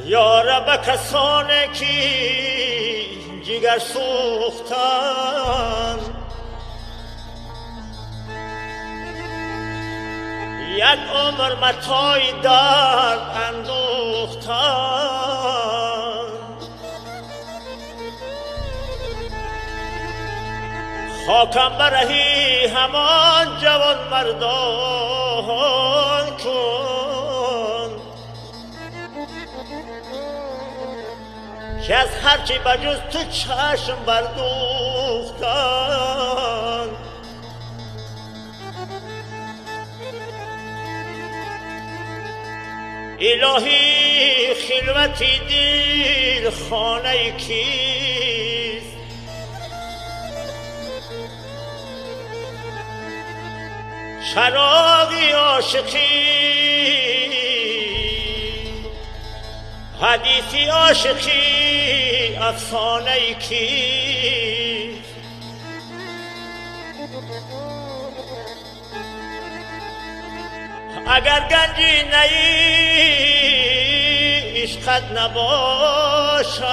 یارب کسانی که جگر سوختن، یک عمر متاع درد اندوختن. خاکم برهی همان جوان مردان کن که از هرچی بجز تو چشم بردوختن. الهی خلوتی دل خانه کیست، چراغی عاشقی حدیثی عاشقی افسانه کیست. اگر گنجی نئی عشقت نباشد،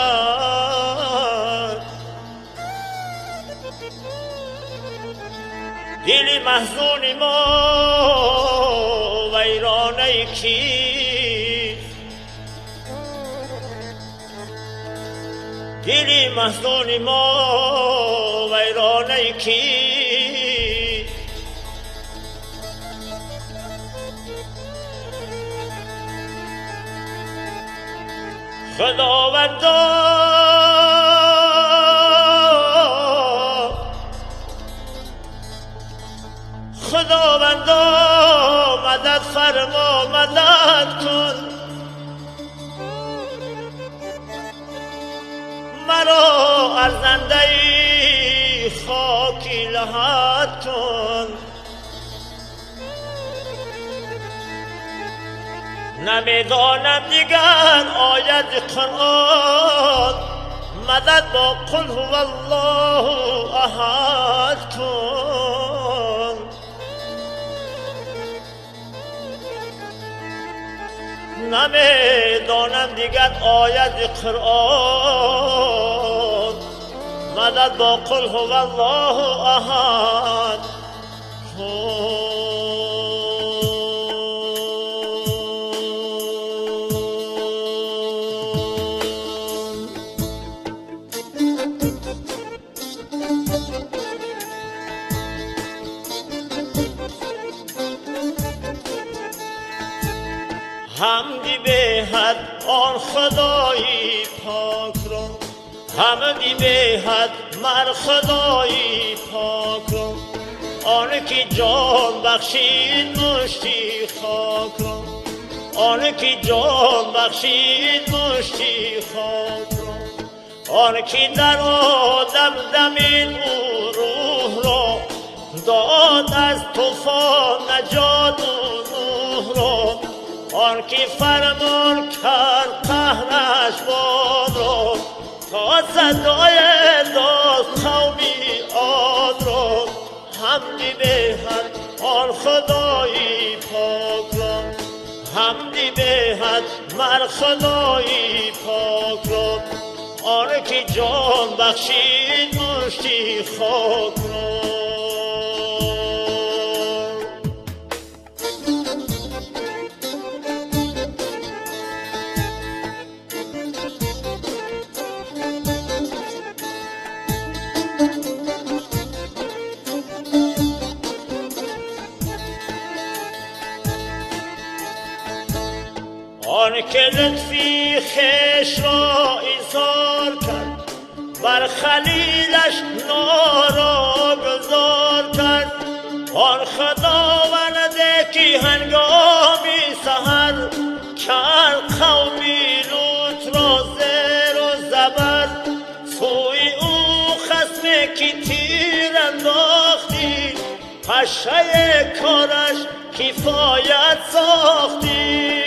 دل محزون ما ویرانه کیست، دل محزون ما ویرانه کیست. خداوندا خداوندا مدد فرما مدد کن مرا ارزنده خاکی لحد کن. نمیدانم دیگر آید قرآن مدد با قل هو الله احد کن. نمیدانم دیگر آید قرآن مدد با قل هو الله احد کن. حمدی به حد آن خدایی پاک را، حمدی به حد مر خدایی پاک را، آن که جان بخشید مشتی خاک را، آن که جان بخشید مشتی خاک را، آن که در آدم دمید او روح را، داد از طوفان نجات او نوح را، آن که فرمان کرد قهرش باد را، تا صدای داد قومی عاد را. حمدی به حد آن خدایی پاک را، حمدی به حد مر خدایی پاک را، آن که جان بخشید مشتی خاک را. آن که لطفی خویش را ایثار کرد بر خلیلش نارا گذار کرد. آن خداونده که هنگامی سحر کرد قومی لوط را زیر و زبر. سوی او خصم که تیر انداختی، پشه کارش کفایت ساختی.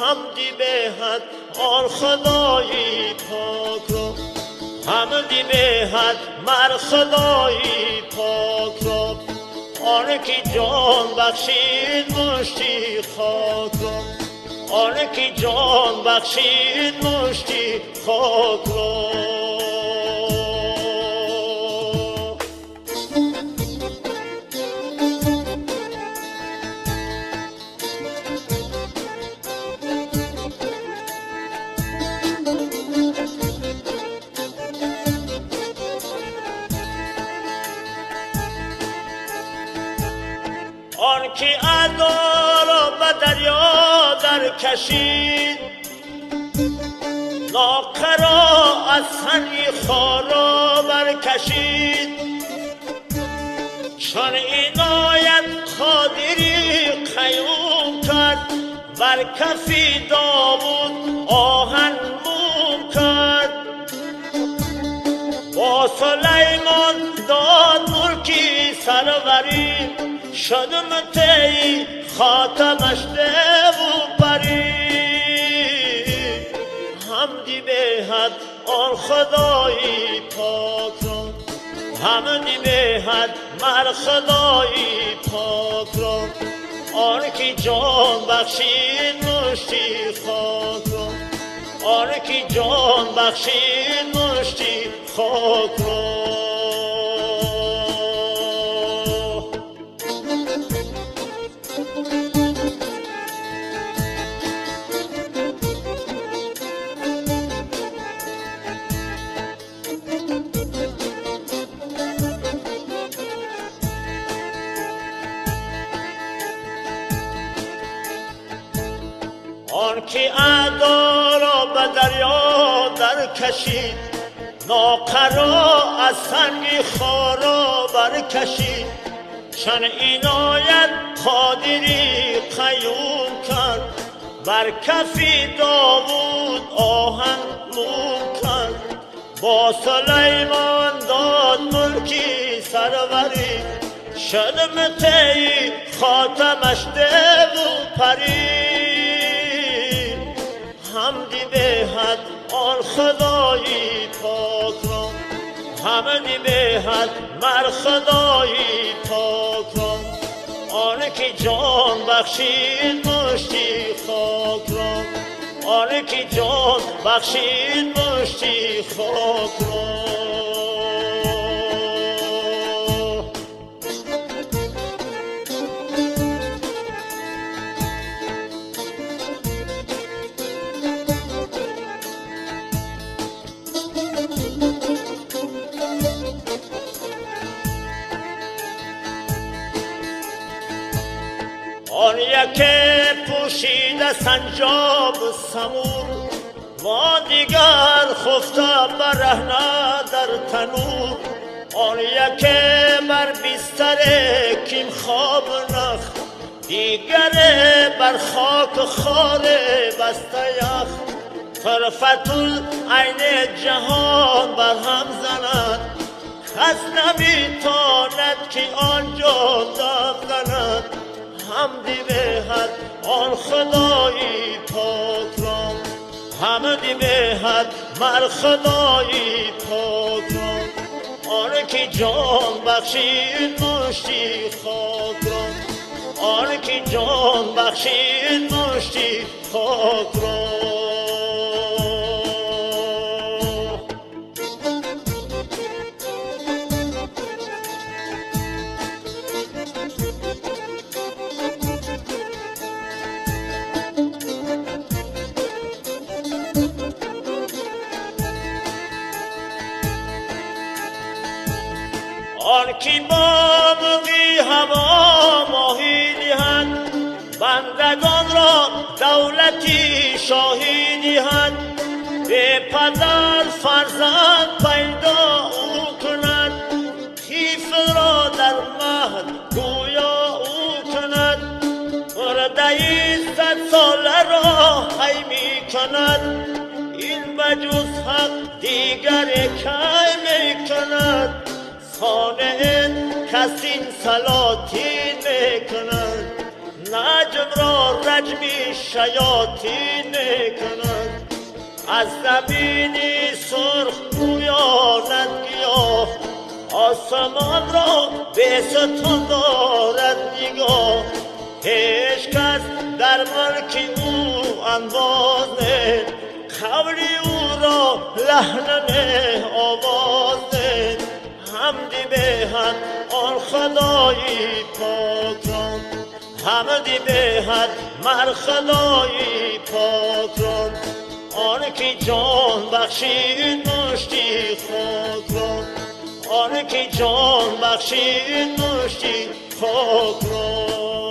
حمدی بهد آن خدایی پاک را، حمدی بهد مر خدایی پاک را. آن که جان بخشید مشتی خاک را، آن که جان بخشید مشتی خاک را. آن که ادا را به دریا در کشید، ناقه را از سنگ خارا برکشید. چون عنایت قادری قیوم کرد، بر کف داوود آهن موم کرد. با سلیمان داد ملکی سروری، شد متی خاتمش دیو پری. حمدی بهد آن خدایی پاک را، حمدی بهد مر خدایی پاک را. آن که جان بخشید مشتی خاک را، آن که جان بخشید مشتی خاک را. آن که ادا را به دریا در کشید، ناقه را از سنگ خارا برکشید. چون عنایت قادری قیوم کرد، بر کف داوود آهن موم کرد. با سلیمان داد ملکی سروری، شد متی خاتمش دیو پری. حمدی بهد آن خدایی پاک را، حمدی بهد مر خدایی پاک را. آن که جان بخشید مشتی خاک را، آن که جان بخشید مشتی خاک را. آن یک پوشیده سنجاب سمور، و دیگر خفته برهنه در تنور. آن یک بر بستر کیم خواب نخ، دیگر بر خاک خار بسته یخ. طرفت العین جهان بر هم زند، کس نمیتاند که آنجا دم زند. حمدی بهد آن خدایی پاک را، حمدی بهد مر خدایی پاک را. آن که جان بخشید مشتی خاک را، آن که جان بخشید مشتی خاک را. آن که با بغی هوا ماهی دهد، بندگان را دولتی شاهی دهد. Бепадар фарзанд пайдо ӯ кунад, тифлро дар маҳд гӯё ӯ кунад, мурдаи садсоларо ҳай мекунад. Ин ба ҷуз ҳақ дигаре кай мекунад? Сонеъ кас ин салотин мекунад, наҷмро раҷми шаётин мекунад. Аз замини сурх рӯёнад гиёҳ, осмонро бесутун дорад нигоҳ. Ҳеҷ кас дар мулки ӯ анбоз не, қавли ӯро лаҳн не, овоз не. Ҳамди беҳад он худои пок ро, ҳамди беҳад мар худои пок ро, он ки ҷон бахшид мушти хок ро, он ки ҷон бахшид мушти хок ро.